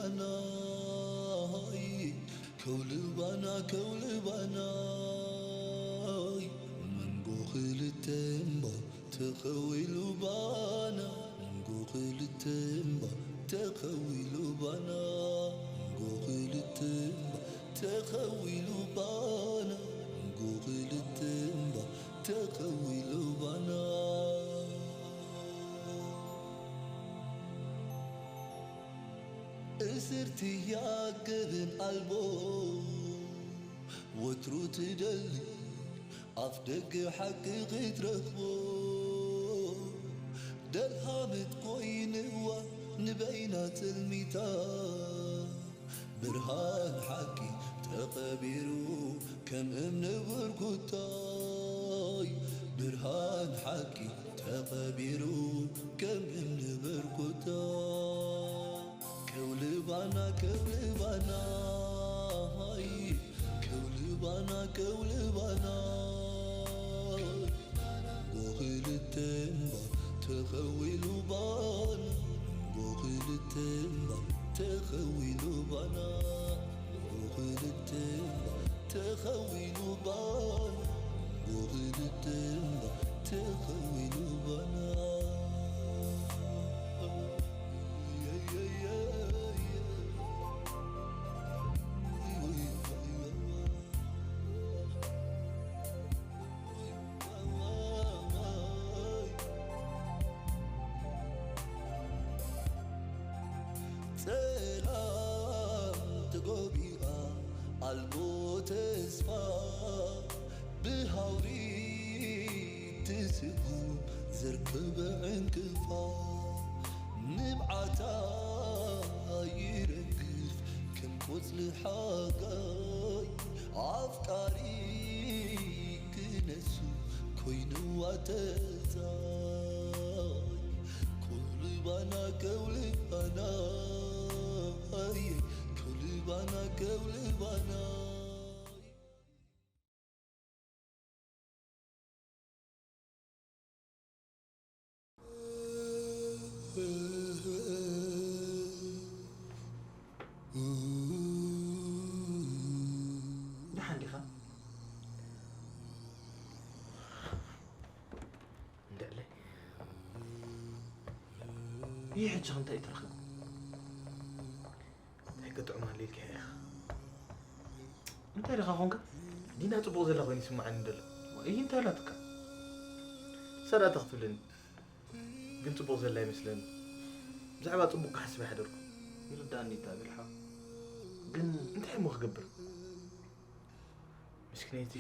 ከውልባናይ ከውልባና ከውልባናይ መንጎ ክልተ እምባ ተኸዊሉ ባና መንጎ ክልተ እምባ ተኸዊሉ ባና መንጎ ክልተ እምባ ተኸዊሉ ባና መንጎ ክልተ እምባ ተኸዊሉ ባና እስርቲ ያገብን ኣልቦ ወትሩ ትደሊ ኣፍ ደገ ሓቂ ክትረኽቦ ደልሃመት ኮይንዋ ንበይና ትልሚታ ብርሃን ሓቂ ተቐቢሩ ከም እምኒ ብርኩታይ ብርሃን ሓቂ ተቐቢሩ ከም እምኒ ብርኩታይ ከውልባና ከውልባና ከውልባና ከውልባና ጎኽልተ እምባ ተኸዊሉ ባና ጎኽልተ እምባ ተኸዊሉ ባና ጎኽልተ እምባ ተኸዊሉ ባና ጎኽልተ እምባ ተኸዊሉ ባና ጸላም ተጎቢኣ ኣልቦ ተስፋ ብሃውሪ ትስጉም ዘርከበ ዕንቅፋ ንብዓታ ይረግፍ ከም ቆጽሊ ሓጋይ ኣፍቃሪ ክነሱ ኮይንዋ ተዛይ ከውልባና ከውልባና ከውልባና ከውልባና ደሓን ዲኻ? እንደለ ይህ ሕጂ እንታይ ትረኽብ? እንታይ ክጥዑም ኣልልካ ኢኻ? እንታይ ዲኻ ኾንካ? ዲና ጽቡቕ ዘላ ኮይኑ ይስምዓኒ ደሎ። ወይ እንታይ ኣላትካ? ሰላታ ክትብለኒ ግን ጽቡቕ ዘላ ይመስለኒ። ብዛዕባ ጽቡቕ ክሓስብ ኣይሓደርኩ። ይርዳእኒ ይታብል ሓው። ግን እንታይ እሞ ክገብር? ምስኪነይቲ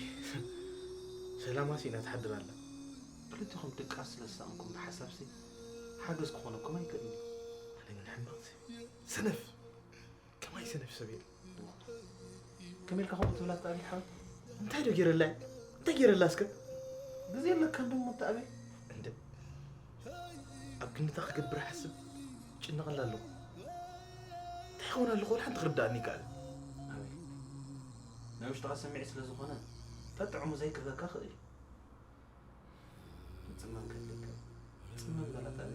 ሰላማ ሲና ትሓድር ኣላ። ክልቲኹም ድቃስ ስለ ዝሰኣንኩም ብሓሳብሲ ሓገዝ ክኾነኩም ኣይክእልን እዩ። ኣነ ግን ሕማቕ ሰብ እየ። ሰነፍ! ከማይ ሰነፍ ሰብ የለ። ከመይ ኢልካ ከምኡ ትብላ ትኣቢ ሓወይ? እንታይ ዶ ገይረላ እየ? እንታይ ገይረላ እስከ? ግዜ ኣለካ እንዶ እሞ ትኣቢ። እንደ ኣብ ክንድታ ክገብር ሓስብ ጭነቐላ ኣለኹ። እንታይ ይኸውን ኣለኹ ወላ ሓንቲ ክርዳእኒ ይከኣል። ኣበይ? ናይ ውሽጥኻ ስምዒት ስለ ዝኾነ ተጥዕሙ ዘይክህበካ ክእል እዩ። ምጽማም ከድልየካ እዩ። ጽመም በላ ትኣቢ።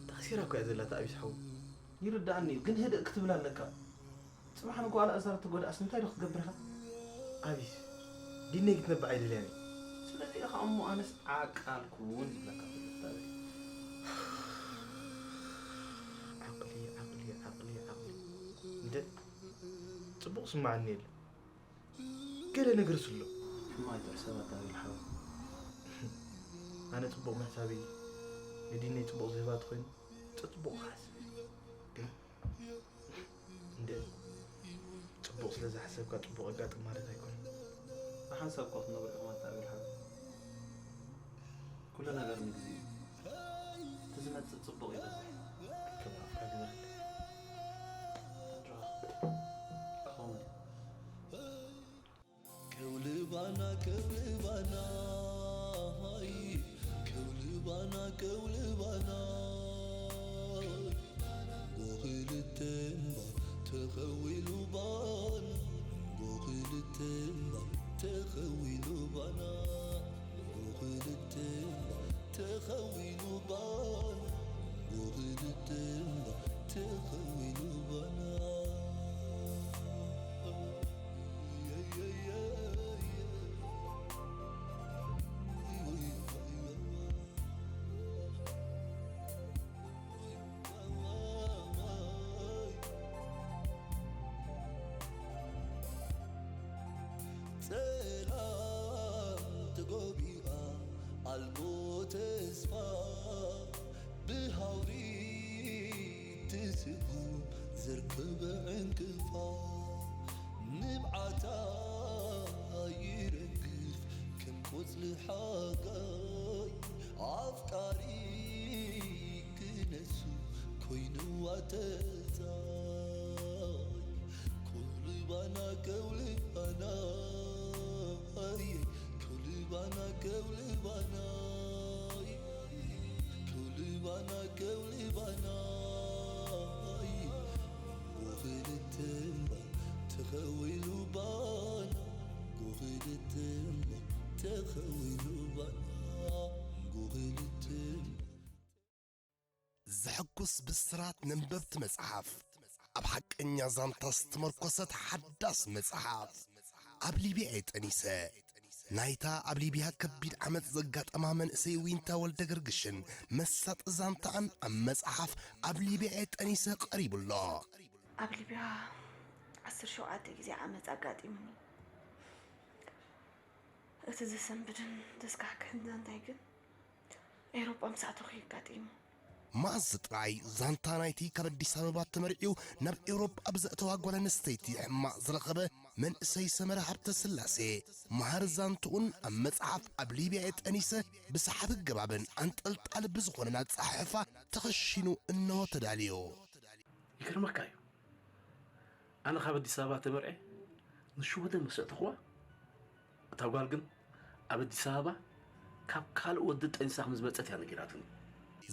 ተኣሲራ እኮ እያ ዘላ ትኣቢስ ሓው። ይርዳእኒ እዩ፣ ግን ህድእ ክትብል ኣለካ። ጽባሕ ንግሆ ኣልኣዛር ተጎድኣስ እንታይ ዶ ክትገብር ኢኻ? ኣቢስ፣ ዲነይ ክትነብዕ ኣይደልያን እየ። ስለዚ ኢኻ እሞ ኣነስ ዓቃል ኩን ዝብለካ ዘሎ ትኣቢ። ዓቕሊ፣ ዓቕሊ፣ ዓቕሊ፣ ዓቕሊ። እንደ ጽቡቕ ስምዓኒ የለ። ገለ ነገር ስሎ። ሕማይ ጥር ሰባት ኣብል ሓው። ኣነ ጽቡቕ ምሕሳብ እዩ። ንዲነይ ጽቡቕ ዝህባ ተኾይኑ፣ ጽቡቕ ክሓስብ እዩ። ግን እንደ ጽቡቕ ስለ ዝሓሰብካ ጽቡቕ ኣጋጥም ማለት ኣይኮነን። ብሓንሳብ እኳ ክትነብሩ ኢኹም ኣታ ኣብል ሓው። ኩሉ ነገር ንግዜ እዩ። እቲ ዝመጽእ ጽቡቕ ይበዝሕ። ከም ኣፍካ ግበረለይ። ኣጆኻ። ክኸውን እዩ። ከውልባና ከውልባና ሃይ ከውልባና ከውልባና ጎኽልተ እምባ ተኸዊሉ ባና ጎኽልተ እምባ ተኸዊሉ ባና ጎኽልተ እምባ ተኸዊሉ ባና ጎኽልተ እምባ ተኸዊሉ ባና ሰላም ተጎቢኣ ኣልቦ ተስፋ ብሃውሪ ትስጉ ዝርክብ ዕንቅፋ ንብዓታ ይረግፍ ከም ቆጽሊ ሓጋይ ኣፍቃሪ ክነሱ ኮይንዋ ተዛይ ከውልባና ከውልባና ከውልባና ከውልባና ከውልባና ከውልባና ጎኽልትምባ ተኸዊሉ ባና ጎኽልትምባ ተኸዊሉ ባና ጎኽልትምባ ዘሐጉስ ብስራት ነንበብቲ መጽሓፍ፣ ኣብ ሓቀኛ ዛንታ ዝተመርኮሰት ሓዳስ መጽሓፍ፣ ኣብ ሊብያ እየ ጠኒሰ። ናይታ ኣብ ሊብያ ከቢድ ዓመጽ ዘጋጠማ መንእሰይ ዊንታ ወልደ ገርግሽን መሳጢ ዛንታኣን ኣብ መጽሓፍ ኣብ ሊብያ እየ ጠኒሰ ቀሪቡ ኣሎ። ኣብ ሊብያ ዓሰርተ ሸውዓተ ግዜ ዓመጽ ኣጋጢሙኒ። እቲ ዘሰንብድን ዘስካሕክሕን ዛንታይ ግን ኤውሮጳ ምስ ኣተኹ እዩ ኣጋጢሙ። መኣዝ ጥራይ ዛንታ ናይቲ ካብ ኣዲስ ኣበባ ተመርዕዩ ናብ ኤውሮጳ ብዘእተዋ ጓል ኣንስተይቲ ሕማቕ ዝረኸበ መንእሰይ ሰመረ ሃብተስላሴ መሃሪ ዛንትኡን ኣብ መጽሓፍ ኣብ ሊብያ እየ ጠኒሰ ብሰሓቢ ኣገባብን ኣንጠልጣሊ ብዝኾነን ኣጸሓሕፋ ተኸሺኑ እንሆ ተዳልዩ። ይገርመካ እዩ። ኣነ ካብ ኣዲስ ኣበባ ተመርዐ ንሽወደን ምስ ኣእተኽዋ፣ እታ ጓል ግን ኣብ ኣዲስ ኣበባ ካብ ካልእ ወዲ ጠኒሳ ከም ዝመጸት እያ ነጊራትኒ።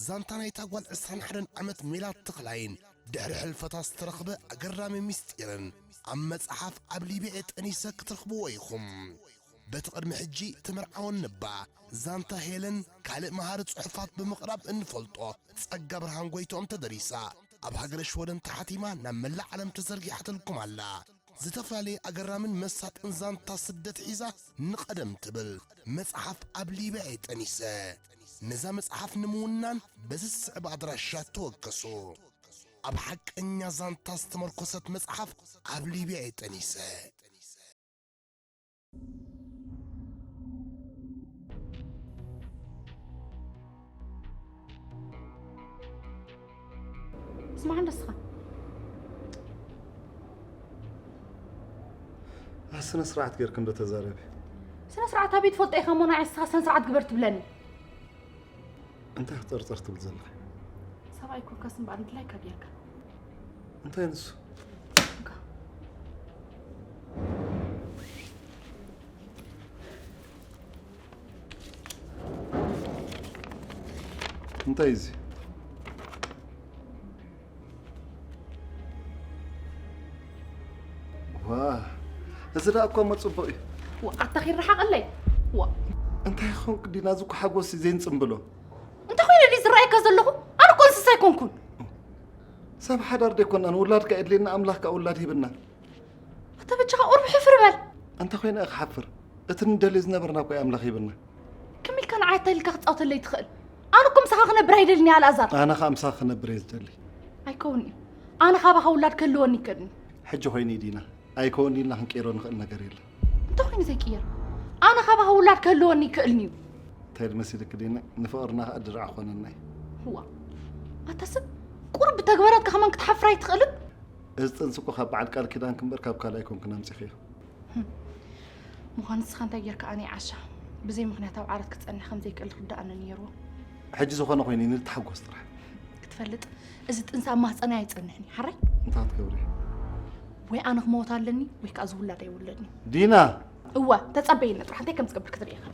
ዛንታ ናይታ ጓል ዕስራን ሓደን ዓመት ሜላት ተኽላይን ድሕሪ ሕልፈታ ዝተረኽበ ኣገራሚ ምስጢርን ኣብ መጽሓፍ ኣብ ሊብያ እየ ጠኒሰ ክትረኽብዎ ኢኹም። በቲ ቅድሚ ሕጂ ተመርዓወን እባ ዛንታ ሄለን ካልእ መሃሪ ጽሑፋት ብምቕራብ እንፈልጦ ጸጋ ብርሃን ጎይትኦም ተደሪሳ ኣብ ሃገረ ሽወደን ተሓቲማ ናብ መላእ ዓለም ተዘርጊሓትልኩም ኣላ። ዝተፈላለየ ኣገራምን መሳጥን ዛንታ ስደት ሒዛ ንቐደም ትብል መጽሓፍ ኣብ ሊብያ እየ ጠኒሰ። ነዛ መጽሓፍ ንምውናን በዚ ዝስዕብ ኣድራሻ ተወከሱ። ኣብ ሓቀኛ ዛንታ ዝተመርኮሰት መጽሓፍ ኣብ ሊብያ እየ ጠኒሰ። ስማዕ እንዶ እስኻ። ስነ ስርዓት ጌርክ እንዶ ተዛረቢ። ስነ ስርዓት ኣበይ ትፈልጦ ኢኻ እሞ ንዓይ ንስኻ ስነ ስርዓት ግበር ትብለኒ? እንታይ ክትፅርፅር ትብል ዘለኻ? ሰብኣይ ኮንካስ እምበኣር ምድላይካ ጌርካ። እንታይ ንሱ? እንካ። እንታይ እዚ? ዋ፣ እዚ ደኣ እኮ እሞ ጽቡቕ እዩ። ዋ፣ ኣታ ኺድ ረሓቐለይ። ዋ። እንታይ ኾንክ ዲና፣ እዚ እኮ ሓጎስ እዩ ዘይንጽምብሎ። እንታይ ኾይነ ድዩ ዝረኣየካ ዘለኹ? ኣነ እኮ እንስሳ ኣይኮንኩን። ሰብ ሓዳር ደይኮና፣ ንውላድ ከ የድልየና፣ ኣምላኽ ከ ውላድ ሂብና። ኣታ በጃኻ ቁርብ ሕፍር በል። እንታይ ኮይነ እየ ክሓፍር? እቲ ንደልዮ ዝነበርና እኮ እዩ ኣምላኽ ሂብና። ከመይ ኢልካ ንዓይ ኣታሊልካ ክትጻወተለይ ትኽእል? ኣነ እኮ ምሳኻ ክነብር ኣይደልን እየ ኣልኣዛር። ኣነ ኸኣ ምሳኺ ክነብር እየ ዝደሊ። ኣይከውን እዩ። ኣነ ካባኻ ውላድ ክህልወኒ ይክእልኒ። ሕጂ ኮይኑ እዩ ዲና። ኣይከውን ኢልና ክንቅይሮ ንኽእል ነገር የለን። እንታይ ኮይኑ ዘይቅየር? ኣነ ካባኻ ውላድ ክህልወኒ ይክእልኒ እዩ። እንታይ ኢሉ መሲልኪ ዲና? ንፍቕርና ኸኣ ድርዒ ክኾነና እዩ። እዋ። ኣታ ሰብ ቁሩብ ብተግባራትካ ከማን ክትሓፍር ኣይትኽእልን? እዚ ጥንሲ እኮ ካብ በዓል ቃል ኪዳንኪ እምበር ካብ ካልእ ኣይኮንክን ኣምጺኽዮ። ምዃኑ ንስኻ እንታይ ጌርካ ኣነ ይዓሻ ብዘይ ምኽንያት ኣብ ዓራት ክጸንሕ ከም ዘይክእል ክርድኣኒ ነይርዎ። ሕጂ ዝኾነ ኮይኑ ንተሓጎስ ጥራሕ። ክትፈልጥ እዚ ጥንሲ ኣብ ማህጸነይ ኣይጸንሕን እዩ። ሓራይ? እንታይ ክትገብሪ? ወይ ኣነ ክመውት ኣለኒ ወይ ከኣ ዝውላድ ኣይውለድን እዩ። ዲና! እወ፣ ተጸበየኒ ጥራሕ እንታይ ከም ዝገብር ክትርኢ ኢኻ።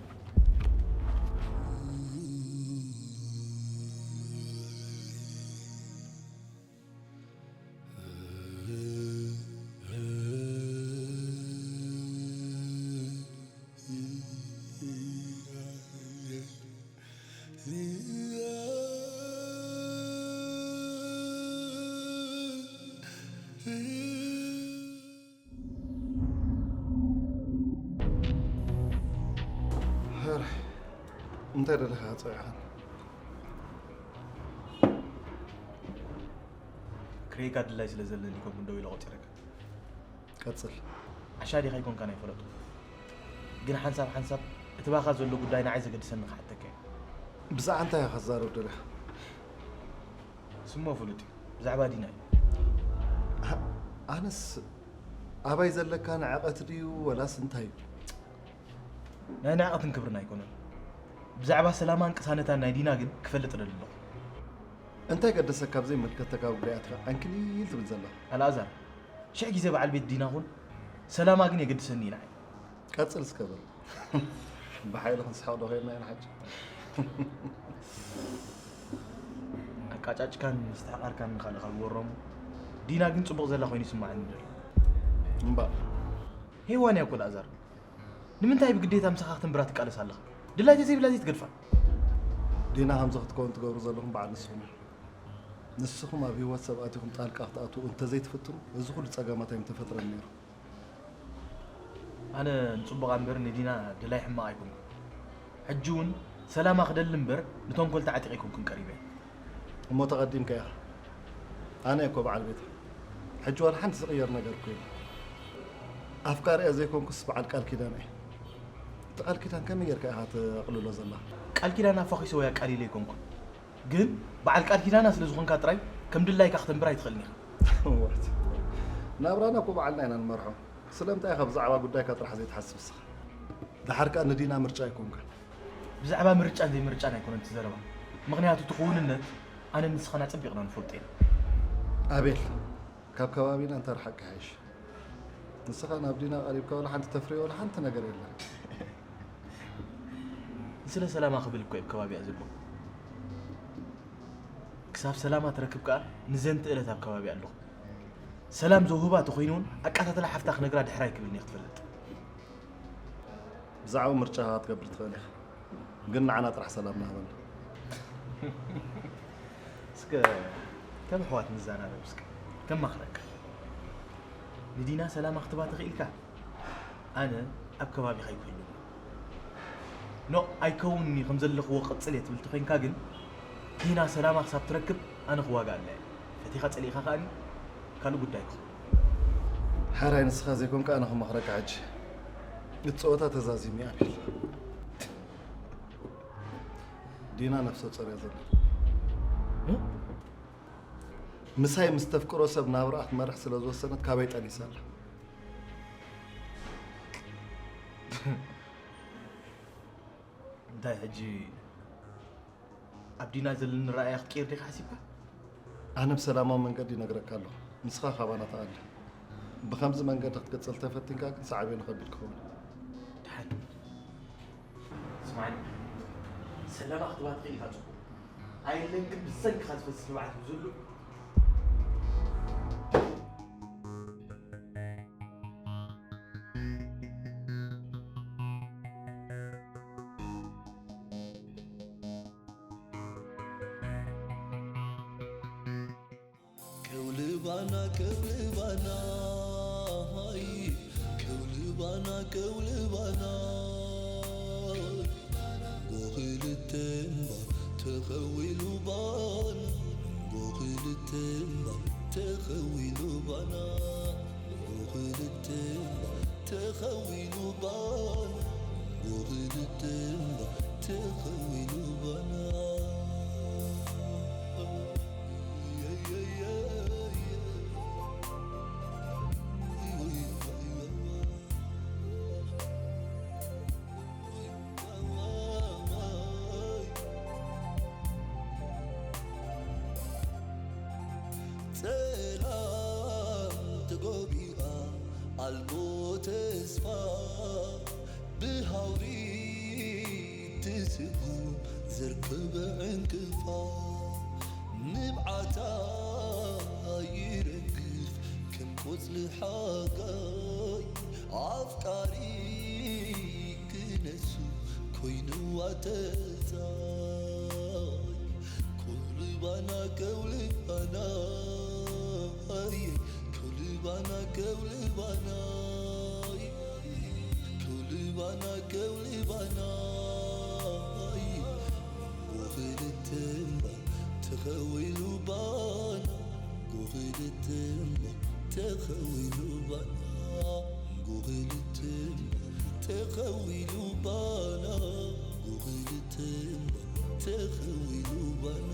እንታይ ደለኻ ጸዊዕኻን? ክርእየካ ድላይ ስለ ዘለኒ ከምኡ ደው ኢለ ቆጺረካ። ቀጽል። ዓሻ ዲኻ ኣይኮንካን ኣይፈለጥኩ። ግን ሓንሳብ ሓንሳብ እቲ ባኻ ዘሎ ጉዳይ ንዓይ ዘገድሰኒ ክሓተካ እየ። ብዛዕባ እንታይ ኢኻ ክዛረብ ደሊኻ? ስሞ ፍሉጥ እዩ። ብዛዕባ ዲና እዩ። ኣነስ ኣባይ ዘለካ ንዕቐት ድዩ ወላስ እንታይ እዩ? ናይ ንዕቐትን ክብርን ኣይኮነን። ብዛዕባ ሰላማን ቅሳነታን ናይ ዲና ግን ክፈልጥ ደሊ ኣለኹ። እንታይ ገደሰካ ኣብ ዘይምልከተካ ጉዳያት ኢኻ ዕንክሊል ትብል ዘለኻ? ኣልኣዛር፣ ሽሕ ግዜ በዓል ቤት ዲና ኩን፣ ሰላማ ግን የገድሰኒ እዩ ንዓይ። ቀጽል እስከ በል። ብሓይሊ ክንስሕቕ ዶ ኮይንና ኢና ሕጂ? ኣቃጫጭካን ምስትሕቓርካን ንኻልእ ካብ ወሮም፣ ዲና ግን ጽቡቕ ዘላ ኮይኑ ይስምዓኒ ደሎ። እምባእ ሄዋን እያ እኮ ኣልኣዛር። ንምንታይ ብግዴታ ምሳኻ ክትንብራ ትቃለስ ኣለኻ? ድላይ ተዘይብላ ዘይትገድፋ። ዲና ከምዚ ክትከውን ትገብሩ ዘለኹም በዓል ንስኹም እዩ። ንስኹም ኣብ ህይወት ሰብ ኣቲኹም ጣልቃ ክትኣትዉ እንተዘይትፍትኑ እዚ ኩሉ ጸገማት ኣይምተፈጥረን ነይሩ። ኣነ ንጽቡቓ እምበር ንዲና ድላይ ሕማቕ ኣይኮንኩን። ሕጂ እውን ሰላማ ክደሊ እምበር ንተንኮል ተዓጢቐ ኣይኮንኩን ቀሪበ። እሞ ተቐዲምካ ኢኻ። ኣነ እኮ በዓል ቤታ። ሕጂ ዋላ ሓንቲ ዝቕየር ነገር እኮ የለን። ኣፍቃሪኣ ዘይኮንኩስ በዓል ቃል ኪዳን እየ። እቲ ቃል ኪዳን ከመይ ጌርካ ኢኻ ተቕልሎ ዘላ? ቃል ኪዳን ኣፋኺሰ ወይ ኣቃሊለ ኣይኮንኩን። ግን በዓል ቃል ኪዳና ስለ ዝኾንካ ጥራይ ከም ድላይካ ክተንብር ኣይትኽእልን ኢኻ። እዋት። ናብራና እኮ በዓልና ኢና ንመርሖ። ስለምንታይ ኢኻ ብዛዕባ ጉዳይካ ጥራሕ ዘይትሓስብ እስኻ? ደሓር ከኣ ንዲና ምርጫ ኣይኮንካን። ብዛዕባ ምርጫን ዘይምርጫን ኣይኮነን እቲ ዘረባ። ምኽንያቱ እቲ ክውንነት ኣነ ንስኻን ኣጸቢቕና ንፈልጦ ኢና። ኣቤል፣ ካብ ከባቢና እንተርሓቅ ይሓይሽ። ንስኻ ናብ ዲና ቀሪብካ ዋላ ሓንቲ ተፍርዮ ዋላ ሓንቲ ነገር የለን። ንስለ ሰላማ ክብል እኮ ኣብ ከባቢኣ ዘሎ። ክሳብ ሰላማ ትረክብ ከኣ ንዘንቲ እለት ኣብ ከባቢኣ ኣለኹ። ሰላም ዘውህባ ተኾይኑ እውን ኣቃታትላ ሓፍታ ክነግራ ድሕር ኣይክብልን እየ ክትፈልጥ። ብዛዕባ ምርጫኻ ክትገብር ትኽእል ኢኻ። ግን ንዓና ጥራሕ ሰላም ንሃበና። እስከ ከም ኣሕዋት ንዘራረብ እስከ ከማኽረካ። ንዲና ሰላማ ክትባ ተኽኢልካ ኣነ ኣብ ከባቢኻ ኣይኮይንን። ኖ ኣይከውንኒ ከም ዘለኽዎ ቅጽል እየ ትብል ተኾይንካ ግን ዲና ሰላማ ክሳብ ትረክብ ኣነ ክዋጋኣላ እየ። ፈቲኻ ጸሊእኻ ከኣኒ ካልእ ጉዳይ ክኸውን። ሓራይ ንስኻ ዘይኮንካ ኣነ ክመኽረካ ሕጂ። እቲ ጸወታ ተዛዚሙ እዩ ኣቤል። ዲና ነፍሰ ጾር እያ ዘላ። ምሳይ ምስ ተፍቅሮ ሰብ ናብራኣ ክትመርሕ ስለ ዝወሰነት ካበይ ጠኒሳ ኣላ? እንታይ ሕጂ ኣብ ዲና ዘለኒ ረኣያ ክትቅይር ዲኻ ሓሲብካ? ኣነ ብሰላማዊ መንገዲ ይነግረካ ኣለኹ። ንስኻ ካባና ተኣለ። ብኸምዚ መንገዲ ክትቅጽል ተፈቲንካ ግን ሳዕቤኑ ከቢድ ክኸውን። ደሓን ስማዕኒ፣ ሰላማ ክትባ ትኽእል ኢኻ ጽቡቕ። ኣየለን ግን ብሰንክኻ ዝፈስስ ንብዓት እዩ ዘሎ። ከውልባና ከውልባና ሃይ ከውልባና ከውልባና ጎኽልተ እምባ ተኸዊሉ ባና ጎኽልተ እምባ ተኸዊሉ ባና ጎኽልተ እምባ ተኸዊሉ ባና ጎኽልተ እምባ ተኸዊሉ ባና ጸላም ተጎቢኣ ኣልቦ ተስፋ ብሃውሪ ትስጉም ዘርከበ ዕንቅፋ ንብዓታ ይረግፍ ከም ቆጽሊ ሓጋይ ኣፍቃሪ ክነሱ ኮይንዋ ተጻይ ከውልባና ከውልባና ከውልባና ከውልባና ከውልባና ከውልባና ጎኽልተ እምባ ተኸዊሉ ባና ጎኽልተ እምባ ተኸዊሉ ባና ጎኽልተ እምባ ተኸ ተኸዊሉ ባና፣ ጉኽልትምባ ተኸዊሉ ባና።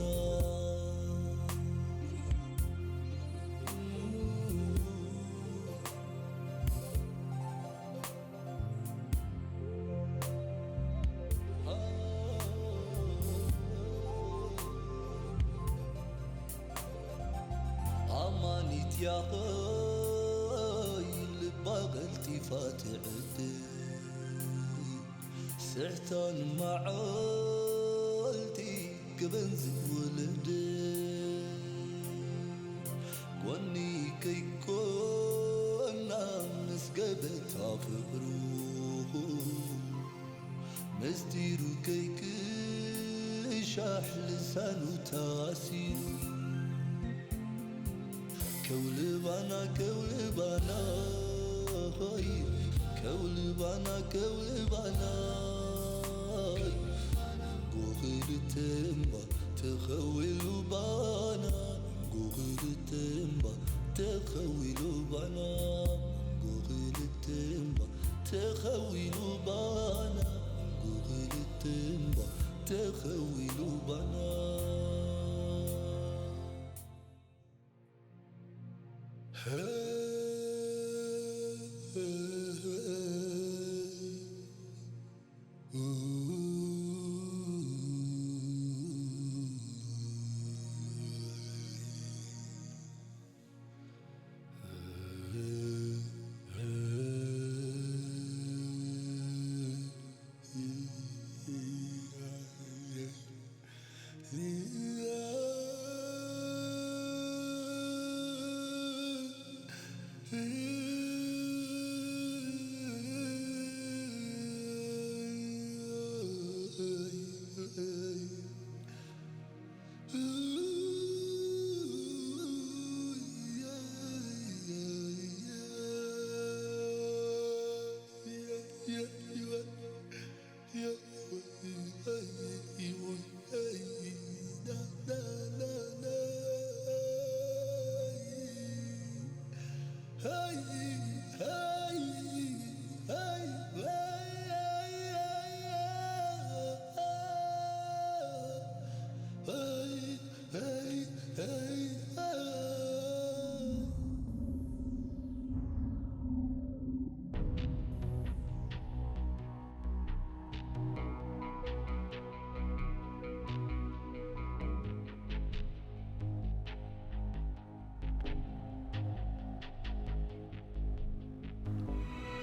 ኣማኒት ያኸይ ልባ ቀልጢፋ ትዕድል። ስሕታን መዓልቲ ክበን ዝወለደ ጎኒ ከይኮና ምስ ገበታ ፍቕሩ ምስጢሩ ከይክሻሕ ልሳኑ ታሲሩ። ከውልባና ከውልባና ሆይ፣ ከውልባና ከውልባና ሆይ፣ ጎኽልትምባ ተኸዊሉ ባና፣ ጎኽልትምባ ተኸዊሉ ባና፣ ጎኽልትምባ ተኸዊሉ ባና፣ ጎኽልትምባ ተኸዊሉ ባና።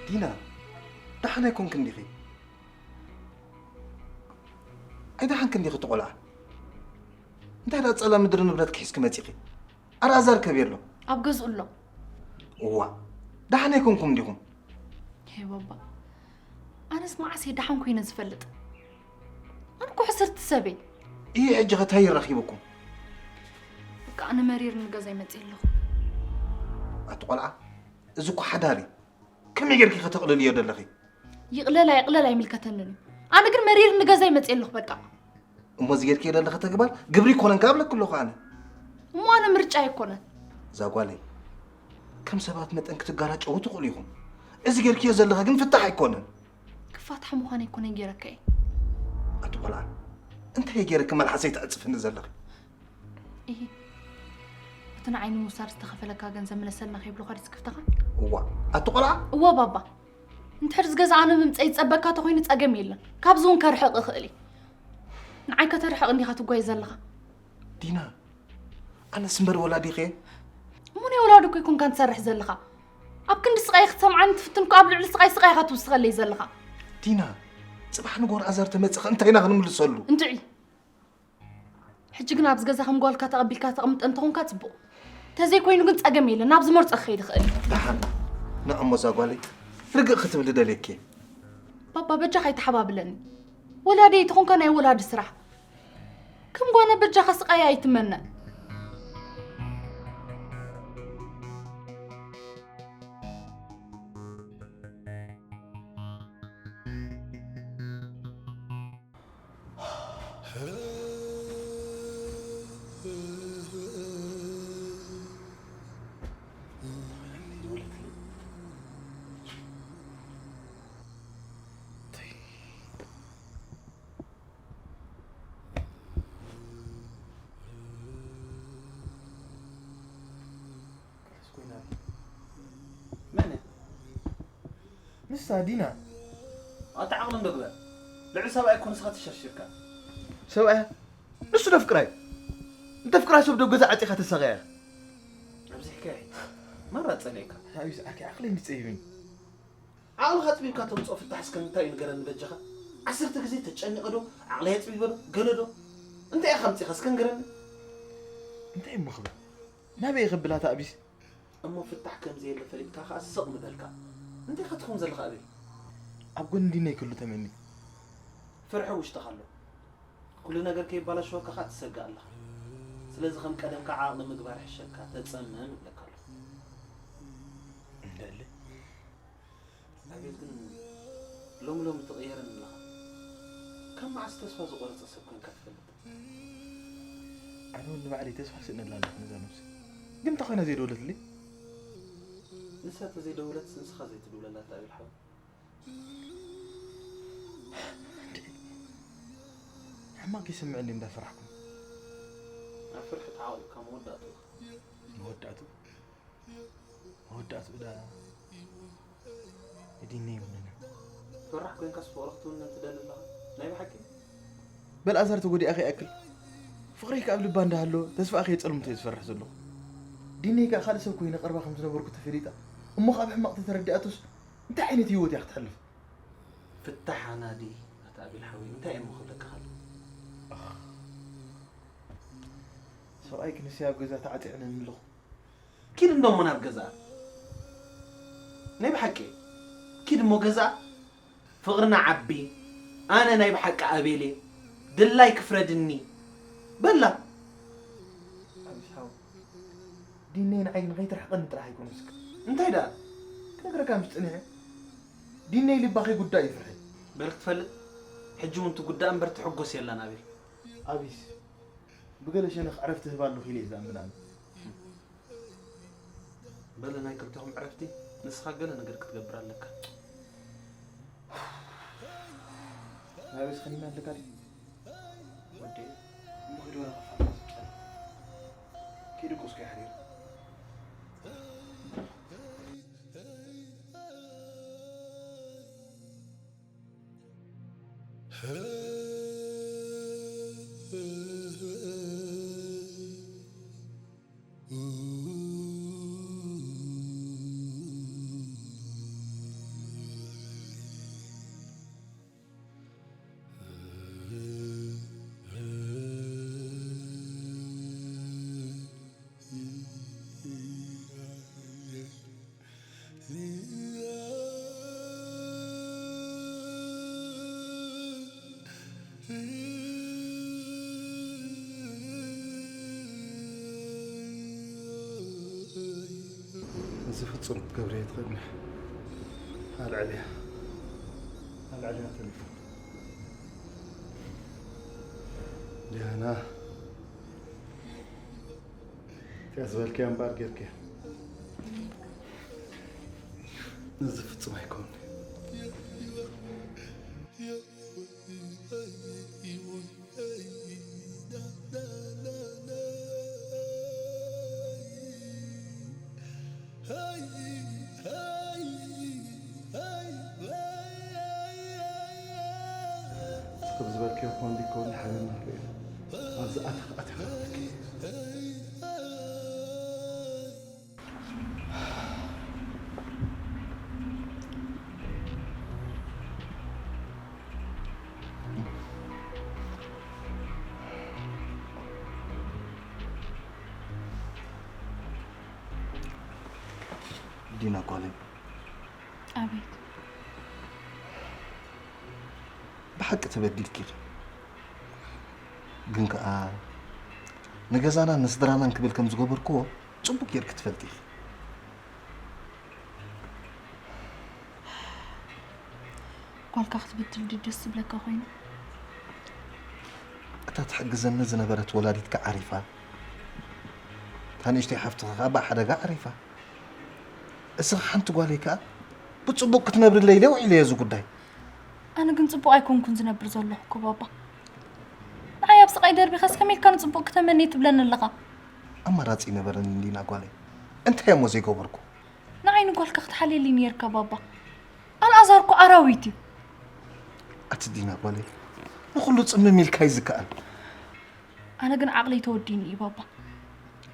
ዲና፣ ደሓን ኣይኮንክን ዲኺ? ኣይደሓንክን ዲኺ እቲ ቆልዓ? እንታይ ደኣ ጸላም ምድሪ ንብረትኪ ሒዝኪ መጺኺ? ኣረ ኣዛር ከብየሎ። ኣብ ገዝኡ ኣሎ። እዋ፣ ደሓን ኣይኮንኩም ዲኹም? ሄ ባባ፣ ኣነስ መዓስ እየ ደሓን ኮይነ ዝፈልጥ? ኣነ እኮ ሕስርቲ ሰብ እየ። እይ፣ ሕጂ ኸ እንታይ ይራኺብኩም? በቃ ኣነ መሪር ንገዛይ መፅእ ኣለኹ። ኣቲ ቆልዓ፣ እዚ እኮ ሓዳር እዩ። ከመይ ጌርኪ ከተቕልልዮ ደለኺ? ይቕለል ኣይቕለል ኣይምልከተንን እዩ። ኣነ ግን መሪር ንገዛይ መፅእ ኣለኹ በቃ። እሞ እዚ ጌርክዮ ደለኺ ተግባር ግብሪ ይኮነን ካብ ለክለኹ ኣነ። እሞ ኣነ ምርጫ ኣይኮነን። እዛ ጓለይ፣ ከም ሰባት መጠን ክትጋራጨዉ ትኽእሉ ኢኹም። እዚ ጌርክዮ ዘለኺ ግን ፍታሕ ኣይኮነን። ክፋታሕ ምዃን ኣይኮነን ጌረካ እየ። ኣቲ ቆልዓ፣ እንታይ ጌረኪ መልሓሰይ ትዕጽፍኒ ዘለኺ? እሂ፣ እቲ ንዓይ ንምውሳድ ዝተኸፈለካ ገንዘብ ምለሰልና ከይብሉኻ ድዩ ዝክፍተኻ? እዋ፣ ኣቲ ቆልዓ! እወ ባባ፣ እንድሕር እዚ ገዛ ኣነ ምምፀይ ዝፀበካ ተኾይኑ ፀገም የለን። ካብዚ እውን ከርሕቕ እኽእል እየ። ንዓይ ከተርሕቕ እንዲኻ ትጓይ ዘለኻ። ዲና፣ ኣነስ እምበር ወላዲኸ? እሞ ናይ ወላዲ እኮ ኣይኮንካን ትሰርሕ ዘለኻ። ኣብ ክንዲ ስቓይ ክትሰምዓኒ ትፍትን እኮ ኣብ ልዕሊ ስቓይ ስቓይ ኢኻ ትውስኸለይ ዘለኻ። ዲና፣ ፅባሕ ንጎር ኣዛር ተመፅኸ እንታይ ኢና ክንምልሰሉ? እንድዒ። ሕጂ ግን ኣብዚ ገዛ ከም ጓልካ ተቐቢልካ ተቐምጠ እንተኾንካ ጽቡቕ። ተዘይኮይኑ ግን ጸገም የለን፣ ናብ ዝመርጾ ክኸይድ ይኽእል። ደሓን፣ ንዕሞ እዛ ጓለይ ርግእ ክትብሊ ደልየኪ። ባባ በጃኻ ኣይተሓባብለኒ። ወላዲ ኣይተኾንካ ናይ ወላዲ ስራሕ። ከም ጓና በጃኻ ስቓይ ኣይትመነ። ሳዲና ኣታ ዓቕሊ እንዶ ግበር። ልዕሊ ሰብኣይ እኮ ንስኻ ተሸርሺርካ። ሰብኣያ ንሱ ዶ ፍቅራይ? እንተ ፍቅራይ ሰብ ዶ ገዛ ዓፂኻ ተሳቐያ? ኣብዚሕካ ማራ ጸኒዕካ። ሓቢስ ዓርኪ ዓቕለይ እንዲጸይብን። ዓቕልኻ ኣጽቢብካ ተምጽኦ ፍታሕ እስከ እንታይ እዩ ንገረኒ በጃኻ? ዓሰርተ ግዜ ተጨኒቐ ዶ? ዓቕለይ ኣጽቢበ ዶ? ገለ ዶ? እንታይ ኢኻ ኣምጺኻ እስከ ንገረኒ? እንታይ እሞ ክብል? ናበይ ክብል ኣታ ኣቢስ? እሞ ፍታሕ ከም ዘየለ ፈሊጥካ ከኣ ስቕ ምበልካ። እንታይ ኢኻ ትኸውን ዘለኻ ኣቤል? ኣብ ጎኒ ዲነይ ክህሉ ተመኒ። ፍርሒ ውሽጥኻ ኣሎ። ኩሉ ነገር ከይባላሸወካ ከኣ ትሰግእ ኣለኻ። ስለዚ ከም ቀደምካ ዓቕሊ ምግባር ይሕሸካ፣ ተጸመም እብለካ ኣለኹ። እንደለ። ኣቤል ግን ሎሚ ሎሚ ትቕየርን ኣለኻ። ካብ መዓስ ተስፋ ዝቖረጸ ሰብ ኮንካ ትፈልጥ? ኣነ እውን ንባዕለይ ተስፋ ስእነላ ኣለኹ ነዛ ነብሲ። ግን እንተ ኾይና ዘይደወለትለይ? ንሳ ተዘይደወለትስ ንስኻ ዘይትድውለላ ኣቤል ሓወይ? ሕማቕ ይስምዐኒ እንዳፈራሕኩ። ኣብ ፍርሒ ተዓቒብካ መወዳእትኡ። መወዳእትኡ? መወዳእትኡ ዳ ዲነይ ይውንና። ፈራሕ ኮይንካስ ፍቕሪ ክትውንን ትደሊ ኣለኻ? ናይ ብሓቂ? በል ኣዛር ተጎዲኣ ከይኣክል። ፍቕረይ ከኣ ኣብ ልባ እንዳሃሎ ተስፋኣ ከየጸልምቶ እየ ዝፈርሕ ዘለኹ። ዲነይ ከኣ ካልእ ሰብ ኮይነ ቀርባ ከም ዝነበርኩ ተፈሊጣ እሞ ከኣ ብሕማቕ ተተረዲኣቶስ እንታይ ዓይነት ህይወት እያ ክትሕልፍ? ፍታሕ ኣናዲ ኣታ ኣቤል ሓወይ እንታይ እየ እሞ ክብለካ ከለኹ? ሰብኣይ ክንስይ ኣብ ገዛ ተዓጢዕነኒ ኣለኹ። ኪድ እንዶ እሞ ናብ ገዛ። ናይ ብሓቂ ኪድ እሞ ገዛ። ፍቕርና ዓቢ። ኣነ ናይ ብሓቂ ኣቤል እየ። ድላይ ክፍረድኒ። በላ። ኣቢስ ሓው። ዲነይ ንዓይ ንኸይትርሕቐኒ ጥራሕ ኣይኮነስ። እንታይ ደኣ? ክነግረካ ምስ ጽኒሐ። ዲነይ ልባ ከይጉዳእ ይፍርሒ። በል ክትፈልጥ። ሕጂ እውን ትጉዳእ እምበር ትሕጎስ የላን ኣቤል። ኣቢስ። ብገለ ሸነኽ ዕረፍቲ ህባ ኣለኹ ኢለ እየ ዝኣምን ኣነ። በለ ናይ ክልተኹም ዕረፍቲ ንስኻ ገለ ነገር ክትገብር ኣለካ። ናበይ ስኸኒና ኣለካ ድዩ? ወደይ እሞ ኪድ ወላ ኸፋ ዝጨር ኪድ ቁስኩ ይሕዲር። እዚ ፍጹም ክትገብርዮ ኣይትኽእልን። ኣልዕልያ። ኣልዕልያ ተሌፎን። ዲያና። እቲኣ ዝበልክያ እምበኣር ጌርክያ። እዚ ፍጹም ኣይኮን። እስኪ ብዝበልክዮ እኮ እንዲኮ ሓበን ናፍቆ እዩ። ኣብዚ ኣተኽ ኣተኻ ዲና ጓለይ። ኣቤት። ብሓቂ ተበዲልኪ ኢኺ። ግን ከኣ ንገዛናን ንስድራናን ክብል ከም ዝገበርክዎ ጽቡቅ ጌርኪ ትፈልጢ ኢኺ። ጓልካ ክትበድል ድዩ ደስ ዝብለካ ኮይኑ? እታ ትሕግዘኒ ዝነበረት ወላዲትካ ዓሪፋ፣ እታ ንእሽተይ ሓፍትኻ ከኣ ብሓደጋ ዓሪፋ። እስኻ ሓንቲ ጓለይ ከኣ ብጽቡቕ ክትነብርለይ ኢለ ውዒለ እየ እዚ ጉዳይ። ኣነ ግን ጽቡቕ ኣይኮንኩን ዝነብር ዘለኹ እኮ ባባ። ንዓይ ኣብ ስቓይ ደርቢኻስ ከመይ ኢልካ ንጽቡቕ ክተመኒ ትብለኒ ኣለኻ? ኣማራጺ ኣይነበረንን ዲና ጓለይ። እንታይ እሞ ዘይገበርኩ? ንዓይ ንጓልካ ክትሓልየለይ ነይርካ ባባ። ኣልኣዛር እኮ ኣራዊት እዩ። ኣቲ ዲና ጓለይ፣ ንኹሉ ጽምም ኢልካ እዩ ዝከኣል። ኣነ ግን ዓቕለይ ተወዲኒ እዩ ባባ።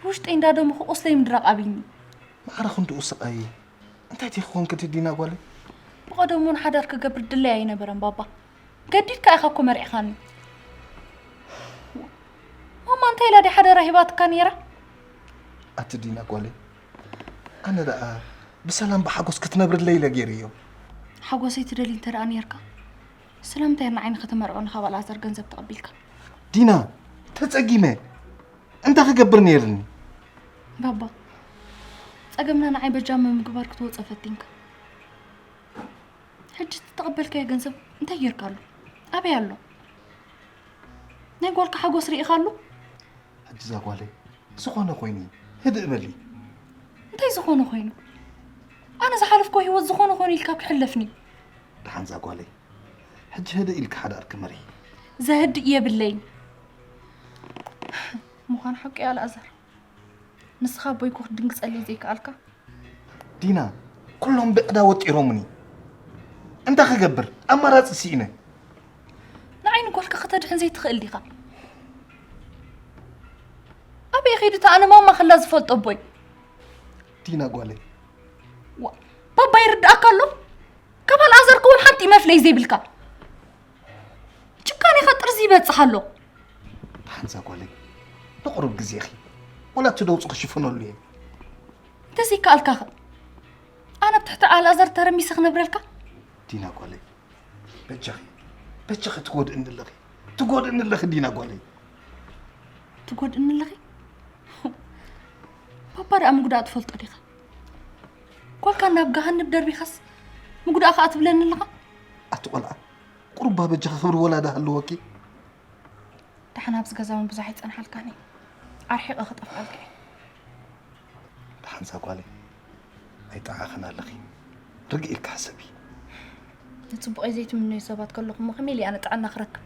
ብውሽጠይ እንዳደመኹ ቁስለይ ምድራቕ ኣብይኒ። ማዕረ ክንድኡ ስቓይ እንታይ ትኾንክ እቲ ዲና ጓለይ? ብቐደሙ እውን ሓዳር ክገብር ድለይ ኣይነበረን ባባ። ገዲድካ ኢኻ እኮ መሪዕኻኒ። ማማ እንታይ ኢላ ድያ ሓደራ ሂባትካ ነይራ? ኣቲ ዲና ጓለይ፣ ኣነ ደኣ ብሰላም ብሓጎስ ክትነብርለይ ኢለ ገይረዮ። ሓጎሰይ ትደሊ እንተ ደኣ ነይርካ ስለምንታይ ንዓይ ንኸተመርዖኒ ካብ ኣልኣዛር ገንዘብ ተቐቢልካ? ዲና፣ ተጸጊመ እንታይ ክገብር ነይርኒ? ባባ፣ ጸገምና ንዓይ በጃ ምምግባር ክትወጸ ፈቲንካ። ሕጂ ዝተቐበልካዮ ገንዘብ እንታይ ጌርካሉ? ኣበይ ኣሎ? ናይ ጓልካ ሓጎስ ርኢኻሉ? ሕጂ እዛ ጓለይ ዝኾነ ኮይኑ ህድእ በሊ። እንታይ ዝኾነ ኮይኑ? ኣነ ዝሓለፍኮ ህይወት ዝኾነ ኮይኑ ኢልካ ክሕለፍኒ። ደሓን እዛ ጓለይ ሕጂ ህድእ ኢልካ ሓዳርኪ ምርሒ። ዘህድእ የብለይን። ምዃን ሓቂ ኣልኣዛር። ንስኻ ኣቦይኮ ክትድንግጸለይ ዘይከኣልካ? ዲና፣ ኩሎም ብዕዳ ወጢሮምኒ። እንታይ ክገብር? ኣማራጺ ስኢነ። ንዓይ ንጓልካ ከተድሕን ዘይትኽእል ዲኻ? ኣበይ ኸይዱ እታ ኣነ ማማ ከላ ዝፈልጦ ኣቦይ? ዲና ጓለይ። ዋ፣ ባባ ይርድኣካ ኣሎ? ካብ ኣልኣዛር ከውን ሓንቲ መፍለይ ዘይብልካ። ጭካኔኻ ጥርዚ ይበጽሕ ኣሎ። ደሓን እዛ ጓለይ ንቑሩብ ግዜኺ ወላ እቲ ደውጹ ክሽፍነሉ እየ። እንተዘይከኣልካኸ ኣነ ኣብ ትሕቲ ኣልኣዛር ተረሚሰ ክነብረልካ? ዲና ጓለይ በጃኺ በጃኺ ትጎድእኒ ኣለኺ ትጎድእኒ ኣለኺ ዲና ጓለይ። ትጎድእኒ ኣለኺ? ባባ ደኣ ምጉዳእ ትፈልጦ ዲኻ? ጓልካ ናብ ገሃንብ ደርቢኻስ ምጉዳእ ከኣ ትብለኒ ኣለኻ? ኣቲ ቆልዓ ቁሩባ በጃኺ ክብሪ ወላዳ ሃለወኪ። ደሓን ኣብዚ ገዛ እውን ብዙሕ ኣይጸንሓልካን እየ። ኣርሒቐ ክጠፍኣልካ እየ። ደሓን እዛ ጓለይ ኣይጠዓኽን ኣለኺ። ርግእ ኢልካ ሕሰቢ። ንጽቡቐይ ዘይትምነዩ ሰባት ከለኹም እሞ ከመይ ኢለ ኣነ ጥዕና ክረክብ?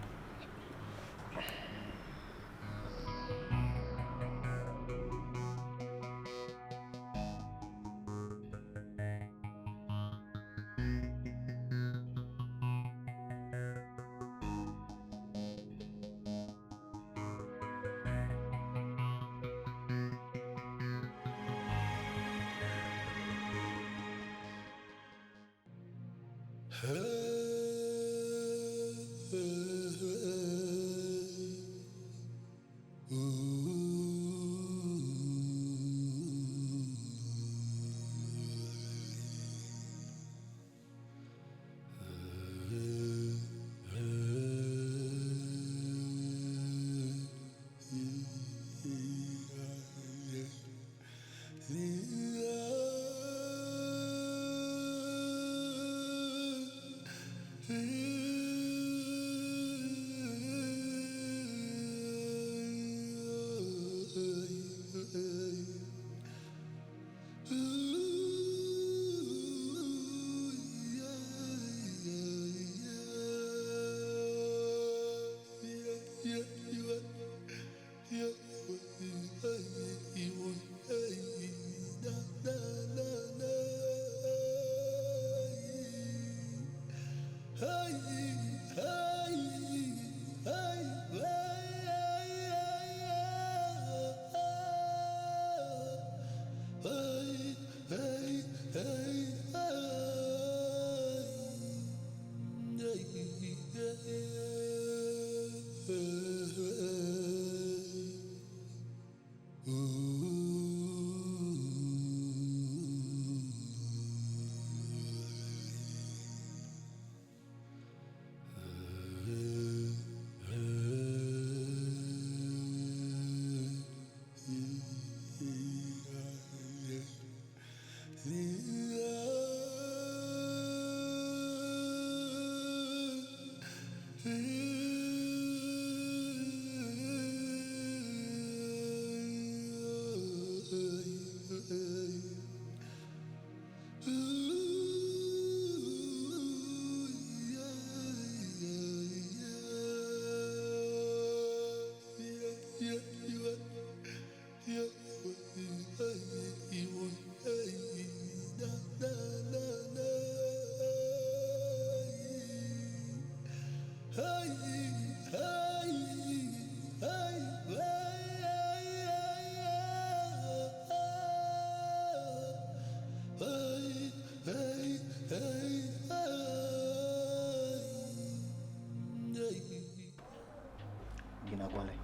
ጓለይ፣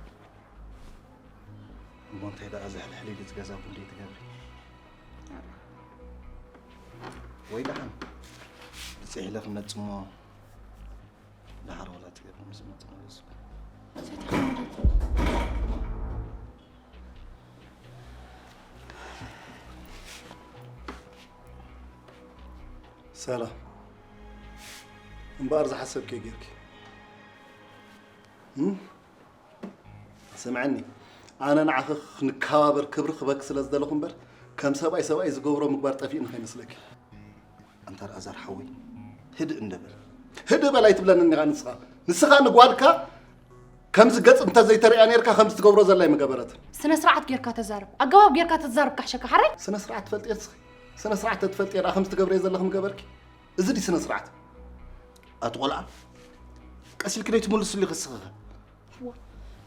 እሞ እንታይ ደኣ ዝሕልሕል ኢሉ ዝገዛ ቡን ደይትገብሪ? ወይ ደሓን ብፅሒለ ክመፅሞ ደሓር ወላ ትገብሪ ምስ መፅሞ ይስኩ። ሰላም እምበኣር ዝሓሰብኪ ጌርኪ። እም? ስምዐኒ፣ ኣነ ንዓኺ ክንከባበር ክብሪ ክበክ ስለ ዝደለኹ እምበር ከም ሰብኣይ ሰብኣይ ዝገብሮ ምግባር ጠፊእኒ ከይመስለኪ። ኣንታ ኣልኣዛር ሓወይ፣ ህድእ እንደ በል። ህድእ በል ኣይትብለንን ኢኻ ንስኻ። ንስኻ ንጓልካ ከምዚ ገጽ እንተ ዘይተርእያ ኔርካ ከምዚ ትገብሮ ዘላ ኣይምገበረትን። ስነ ስርዓት ጌርካ ተዛረብ። ኣገባብ ጌርካ ተዛረብ ካሕሸካ ሓራይ። ስነ ስርዓት ትፈልጢ ንስኺ። ስነ ስርዓት ተትፈልጢ ደኣ ከምዚ ትገብርዮ ዘለኺ ምገበርኪ። እዚ ድዩ ስነ ስርዓት? ኣቲ ቆልዓ፣ ቀስ ኢልኪ ዶ ኣይትምልስሉ ኢኺ ንስኺ ኸ? እዋ፣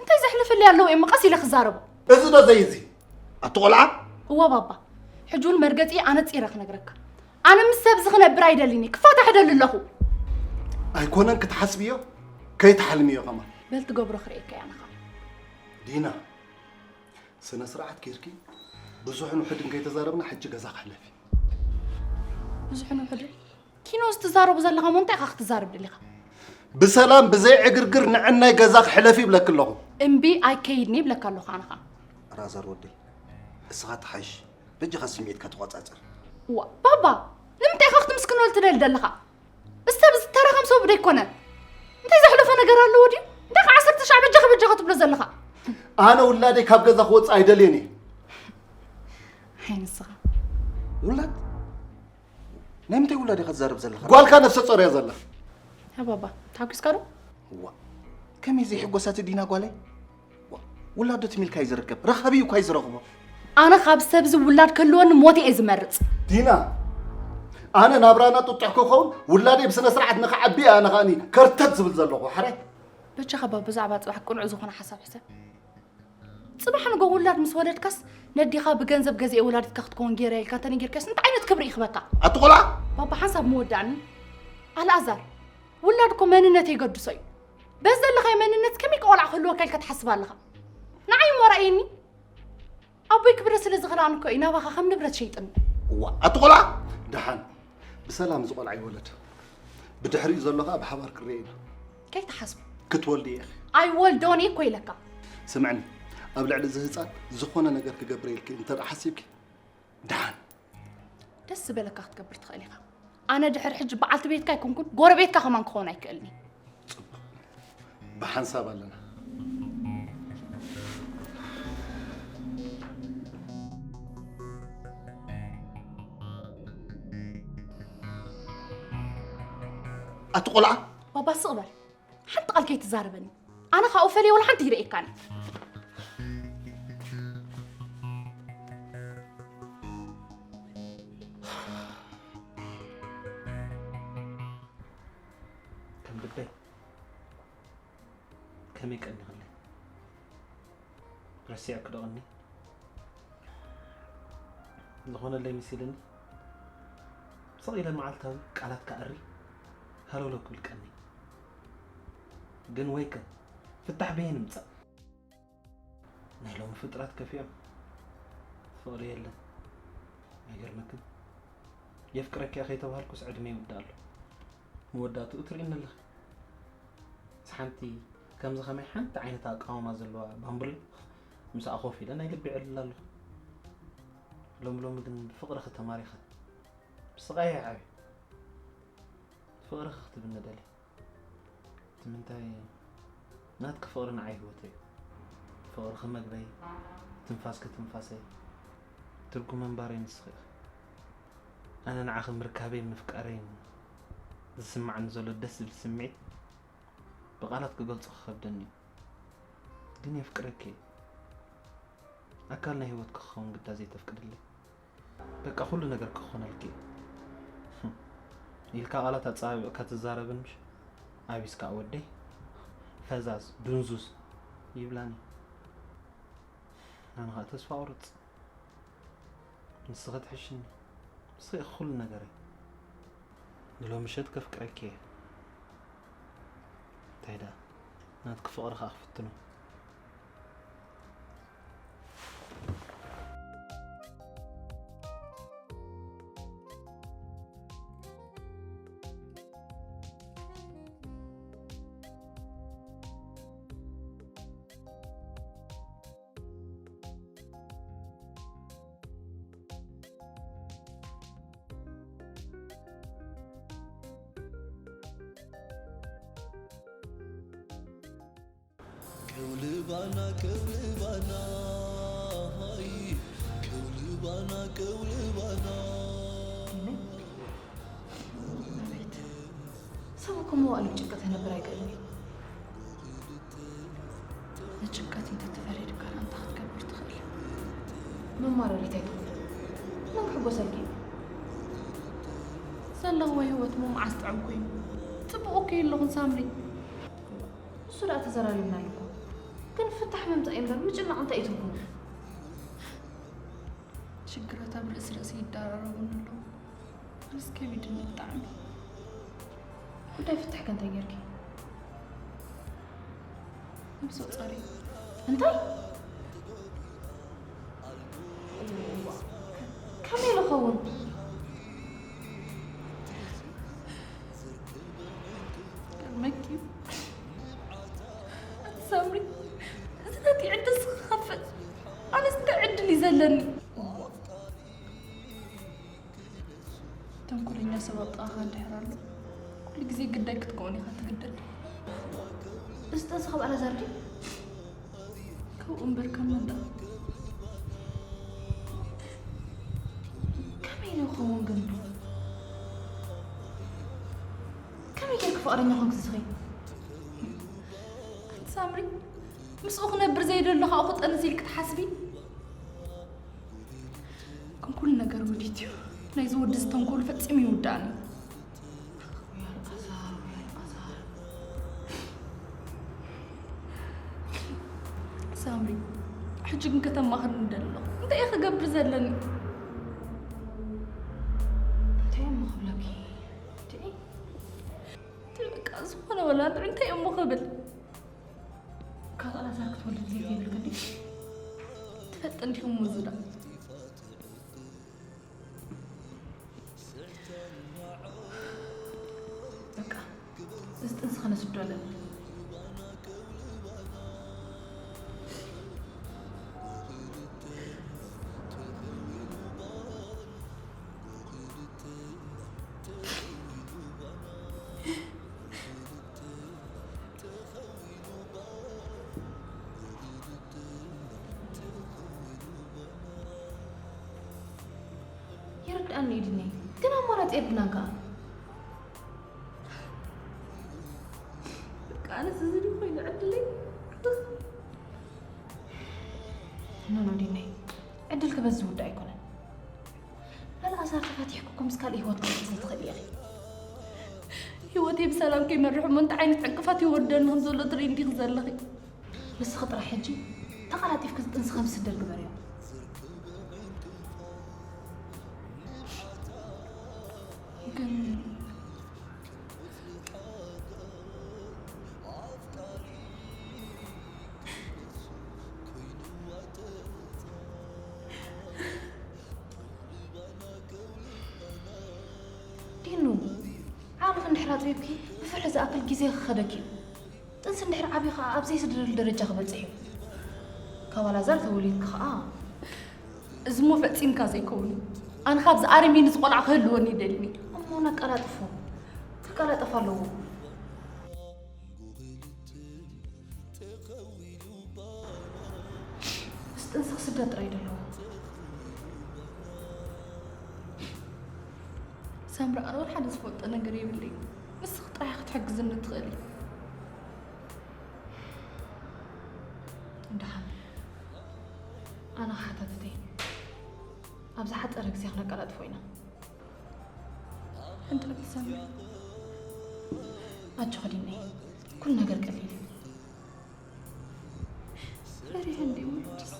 እንታይ ዘሕልፈለይ ኣለዎ እሞ ቀስ ኢለ ክዛረቦ? እዚ ዶ ዘይ እዚ? ኣቲ ቆልዓ? እዋ ባባ፣ ሕጂ እውን መርገጺ ኣነጺረ ክነግረካ። ኣነ ምስ ሰብ እዚ ክነብር ኣይደልን እየ፣ ክፋታሕ እደሊ ኣለኹ። ኣይኮነን ክትሓስብዮ፣ ከይትሓልምዮ ከማን። በል ትገብሮ ክርእየካ እየ ኣነ ኸኣ። ዲና፣ ስነ ስርዓት ጌርኪ ብዙሕን ውሕድን ከይተዛረብና ሕጂ ገዛ ክሕለፊ። ብዙሕን ውሕድን? ኪኖ ዝትዛረቡ ዘለኻ እሞ እንታይ ኢኻ ክትዛረብ ደሊኻ? ብሰላም ብዘይ ዕግርግር ንዕናይ ገዛ ክሕለፊ ይብለኪ ኣለኹ። እምቢ ኣይከይድን ይብለካ ኣለኹ ኣነ ኸኣ። ኣልኣዛር ወደይ፣ እስኻ ትሓይሽ፣ በጃኻ ስምዒትካ ተቖጻጸር። ዋ፣ ባባ፣ ንምንታይ ኢኻ ክትምስክነሉ ትደሊ ዘለኻ? እዚ ሰብ እዚ ተራ ከም ሰብ ዶ ኣይኮነን? እንታይ ዘሕለፎ ነገር ኣለዎ ድዩ? እንታይ ከ ዓሰርተ ሻዕ በጃኻ በጃኻ ትብሎ ዘለኻ? ኣነ ውላደይ ካብ ገዛ ክወጽእ ኣይደልዮን እየ። ኣይ ንስኻ። ውላድ? ናይ ምንታይ ውላድ ኢኻ ትዛረብ ዘለኻ? ጓልካ ነፍሰ ጾር እያ ዘላ። ያ ባባ፣ ተሓጒስካ ዶ? ዋ፣ ከመይ ዘይሕጎሳት ዲና ጓለይ? ዋ፣ ውላድ ዶ ትም ኢልካ እዩ ዝርከብ? ረኻቢ እዩ እኳ እዩ ዝረኽቦ። ኣነ ካብ ሰብ እዚ ውላድ ክህልወኒ ሞት እየ ዝመርጽ። ዲና፣ ኣነ ናብራና ጥጡሕ ክኸውን ውላደይ ብስነ ስርዓት ንኽዓቢ እየ ኣነ ኸኣኒ ከርተት ዝብል ዘለኹ። ሓራይ? በጃኻ ባባ ብዛዕባ ጽባሕ ቅኑዕ ዝኾነ ሓሳብ ሕሰብ። ጽባሕ ንጎ ውላድ ምስ ወለድካስ ነዲኻ ብገንዘብ ገዚኤ ወላዲትካ ክትከውን ገይረ ኢልካ እንተነጊርካስ እንታይ ዓይነት ክብሪ ይኽበካ? ኣቲ ቆልዓ! ባባ ሓንሳብ ምወዳእኒ። ኣልኣዛር፣ ውላድ እኮ መንነት የገድሶ እዩ። በዚ ዘለኻዮ መንነት ከመይ ቆልዓ ክህልወካ ኢልካ ትሓስብ ኣለኻ? ንዓይ እሞ ርኣየኒ። ኣቦይ ክብረ ስለ ዝኸልኣኒ እኮ እዩ ናባኻ ከም ንብረት ሸይጥኒ። እዋ፣ ኣቲ ቆልዓ! ደሓን ብሰላም እዚ ቆልዓ ይወለድ። ብድሕሪኡ ዘሎ ኸኣ ብሓባር ክረአ ኢና። ከይትሓስቡ። ክትወልዲ ኢኺ። ኣይወልዶን እየ እኮ ኢለካ። ስምዕኒ፣ ኣብ ልዕሊ እዚ ህጻን ዝኾነ ነገር ክገብር ኢልኪ እንተ ደኣ ሓሲብኪ፣ ደሓን። ደስ ዝበለካ ክትገብር ትኽእል ኢኻ። ኣነ ድሕሪ ሕጂ በዓልቲ ቤትካ ኣይኮንኩን፣ ጎረቤትካ ከማን ክኸውን ኣይክእልን እየ። ጽቡቕ። ብሓንሳብ ኣለና። ኣቲ ቆልዓ! ባባ ስቕ በል። ሓንቲ ቃል ከይትዛረበኒ። ኣነ ካብኡ ፈልየ ወላ ሓንቲ ይርእየካን። ከም ልበይ ከመይ ቀኒኽለይ። ረሲዐ ክደቕኒ ዝኾነለይ መሲልኒ ስቕ ኢለ መዓልታዊ ቃላት ከኣሪ ሃለውለው ክብል ቀኒ። ግን ወይከ ፍታሕ በየን ምጻእ? ናይ ሎሚ ፍጥረት ከፊኦም ፍቕሪ የለን። ኣይገርመክን? የፍቅረኪ እየ ከይተባህልኩስ ዕድመ ይውዳእ ኣሎ። መወዳእትኡ ትርእይኒ ኣለኺ። ምስ ሓንቲ ከምዚ ከመይ ሓንቲ ዓይነት ኣቃውማ ዘለዋ ባምቡላ ምስኣ ኮፍ ኢለ ናይ ልቢ ይዕልል ኣለኹ። ሎሚ ሎሚ ግን ፍቕርኺ ተማሪኸ ብስቓይ እየ ዓብየ። ፍቕርኺ ክትብኒ ደልየ። እቲ ምንታይ ናትኪ ፍቕሪ ንዓይ ህይወተይ እዩ። ፍቕርኺ መግበይ፣ ትንፋስኪ ትንፋሰይ፣ ትርጉም ምንባረይ ንስኺ ኢኺ። ኣነ ንዓኺ ምርካበይን ምፍቃረይን ዝስምዓኒ ዘሎ ደስ ዝብል ስምዒት ብቓላት ክገልጾ ክኸብደኒ እዩ። ግን የፍቅረኪ እየ። ኣካል ናይ ህይወትኪ ክኸውን ግዳ ዘይተፍቅድለይ? በቃ ኩሉ ነገር ክኾነልኪ እዩ። ኢልካ ቃላት ኣጸባቢቕካ ትዛረብን ምሽ? ኣቢስካ ወደይ ፈዛዝ ድንዙዝ ይብላኒ። ኣነ ኸኣ ተስፋ ቁርጽ። ንስኺ ትሕሽኒ። ንስኺ ኢኺ ኩሉ ነገረይ። ንሎሚ ምሸት ከፍቅረኪ እየ። እንታይ ደኣ ናትኪ ፍቕሪ ኸኣ ክፍትኖ። ከውልባና ከውልባና ሃይ ከውልባና ከውልባና ኣቤት፣ ሰብ እኮ መዋእሉ ጭንቀት ክነብር ኣይክእልን እዩ። ንጭንቀት እንተተፈሪድካ እንታይ ክትገብር ትኽእል? መማረሪት ኣይትኹን። መን ክሕጎሰልኪ? ዘለኽዎ ህይወት እሞ መዓስ ጥዑም ኮይኑ? ጽቡቕ እኮ ኣለኹን ሳምሪ። እሱ ደኣ ተዘራሪብና እዩ እኮ። ግን ፍታሕ ምምጻእ እምበር ምጭናቕ እንታይ እዩ ትርጉሙ? ሽግራት ኣብ ርእሲ ርእሲ ይደራረቡኒ ኣለዉ። ኣነስ ከቢድኒ ብጣዕሚ። ጉዳይ ፍትሕከ እንታይ ጌርኪ? ነብሲ ወጻሪ። እንታይ? ከመይ ኢሉ ኸውን? ገርመኪ። ኣቲ ሳምሪ፣ እዚ ነቲ ዕድል ስኺ ክኸፍት። ኣነስ እንታይ ዕድል እዩ ዘለኒ? ተንኮለኛ ሰብ ኣብ ጥቓኻ እንድሕር ኣሎ፣ ኩሉ ግዜ ግዳይ ክትከውን ኢኻ ትግደድ። እዚ ጥንሲ ካብ ኣላዛር ድዩ? ካብኡ እምበር ካብ መን ደኣ? ከመይ ኢሉ ይኸውን ግን? ከመይ ጌርኪ ፍቕረኛ ኮንኪ ንስኺ? ኣቲ ሳምሪ፣ ምስኡ ክነብር ዘይደሎ ካብኡ ክጠንስ ኢልኪ ትሓስቢ? ግን ኩሉ ነገር ውዲት እዩ። ናይዚ ወዲ ዝተንኮሉ ፈጺሙ ይውዳእን እዩ። ሳምሪ፣ ሕጂ ግን ከተማኽርኒ ደሎ። እንታይ እየ ክገብር ዘለኒ? እንታይ እሞ ክብለኪ? ድዒ? ድዒ በቃ ዝኾነ ወላ ድዒ እንታይ እሞ ክብል? ካብ ኣላዛር ክትወልድ ዘይብልክ እንዲ ትፈልጥ እንዲኹም ሙዝዳ በቃ እዚ ጥንሲ ከነስዶ ኣለና። ይርድኣኒ እዩ ድነይ፣ ግን ኣማራፂ የብልናን ከዓ። በቃ ኣነስ እዚ ድዩ ኮይኑ ዕድለይ? ኖኖ ድነይ፣ ዕድል ክበዝ ዝውዳእ ኣይኮነን። ኣልኣዛር ተፋቲሕኩ እኮ ምስ ካልእ ህይወት ክትቕጽሊ ትኽእሊ ኢኺ። ህይወተይ ብሰላም ከይመርሕ እሞ እንታይ ዓይነት ዕንቅፋት ይወርደኒ ከም ዘሎ ትርእይ እንዲኺ ዘለኺ። ንስኺ ጥራሕ ሕጂ ተቐላጢፍኪ እዚ ጥንሲ ከም ዝስደድ ግበርዮ። ግን ዲኑ፣ ዓቕልኺ እንድሕር ኣጽቢብኪ፣ ብፍርሒ ዝኣክል ግዜ ክኸደኪ እዩ። ጥንሲ እንድሕር ዓብዩ ኸኣ ኣብ ዘይስደደሉ ደረጃ ክበጽሕ እዩ። ካብ ኣላዛር ተወሊድኪ ኸኣ። እዚ እሞ ፈጺምካ ዘይከውን እዩ። ኣነ ካብዚ ኣረሜን እዚ ቆልዓ ክህልወኒ ይደልኒ። እሞ ነቀላጥፎ። ክቀላጠፍ ኣለዎ። ምስ ጥንሲ ክስደድ ጥራይ ደለዎ። ሳምሪ፣ ኣነ ወላ ሓደ ዝፈልጦ ነገር የብለይ። ንስኺ ጥራሕ ክትሕግዝኒ ትኽእሊ። ደሓን፣ ኣነ ክሓታተተይ። ኣብ ዝሓጸረ ግዜ ክነቀላጥፎ ኢና። ሕንጥረቲ ሳምሪ። ኣጆኺ ዲነይ፣ ኩሉ ነገር ቀሊል እዩ። ፈሪሐ እንድየ እሞ ሕጅስ።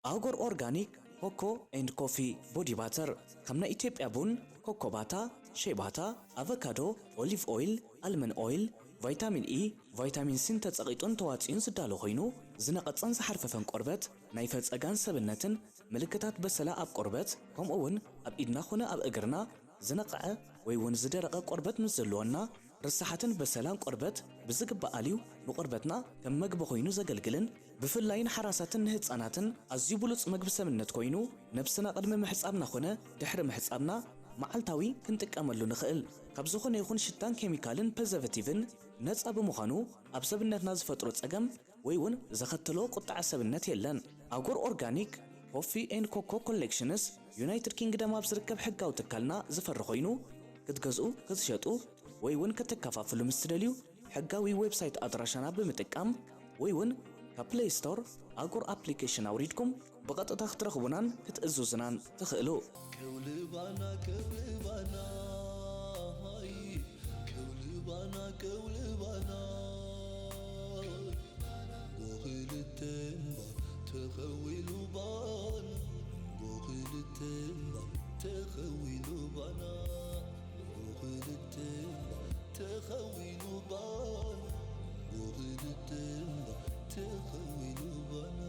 ኣህጎር ኦርጋኒክ ኮኮ ኤንድ ኮፊ ቦዲ ባተር፣ ከም ናይ ኢትዮጵያ ቡን፣ ኮኮ ባታ፣ ሼባታ፣ ኣቨካዶ፣ ኦሊቭ ኦይል፣ ኣልመን ኦይል፣ ቫይታሚን ኢ፣ ቫይታሚን ሲን ተጸቒጡን ተዋጺኡን ዝዳሎ ኮይኑ፣ ዝነቐጸን ዝሓርፈፈን ቆርበት፣ ናይ ፈጸጋን ሰብነትን ምልክታት በሰላ ኣብ ቆርበት፣ ከምኡ እውን ኣብ ኢድና ኾነ ኣብ እግርና ዝነቐዐ ወይ እውን ዝደረቐ ቆርበት ምስ ዘለወና፣ ርሳሓትን በሰላን ቆርበት ብዝግባእ ኣልዩ ንቆርበትና ከም መግቢ ኮይኑ ዘገልግልን ብፍላይ ንሓራሳትን ንህጻናትን ኣዝዩ ብሉጽ መግቢ ሰብነት ኮይኑ፣ ነብስና ቅድሚ ምሕጻብና ኮነ ድሕሪ ምሕጻብና መዓልታዊ ክንጥቀመሉ ንኽእል። ካብ ዝኾነ ይኹን ሽታን ኬሚካልን ፕሪዘርቨቲቭን ነጻ ብምዃኑ፣ ኣብ ሰብነትና ዝፈጥሮ ጸገም ወይ እውን ዘኸተሎ ቁጥዐ ሰብነት የለን። ኣጎር ኦርጋኒክ ኮፊ ኤንድ ኮኮ ኮሌክሽንስ ዩናይትድ ኪንግደም ኣብ ዝርከብ ሕጋዊ ትካልና ዝፈሪ ኮይኑ፣ ክትገዝኡ፣ ክትሸጡ ወይ እውን ከተከፋፍሉ ምስ ትደልዩ፣ ሕጋዊ ዌብሳይት ኣድራሻና ብምጥቃም ወይ እውን ካብ ፕሌይ ስቶር ኣጎር ኣፕሊኬሽን ኣውሪድኩም ብቐጥታ ክትረኽቡናን ክትእዝዙናን ትኽእሉ። ከውልባና ከውልባና ከውልባና ከውልባና ብኽልተ እምባ ተኸዊሉ ባና ብኽልተ እምባ ተኸዊሉ ባና ብኽልተ እምባ ተኸዊሉ ባና ብኽልተ እምባ ተኸዊሉ ባና።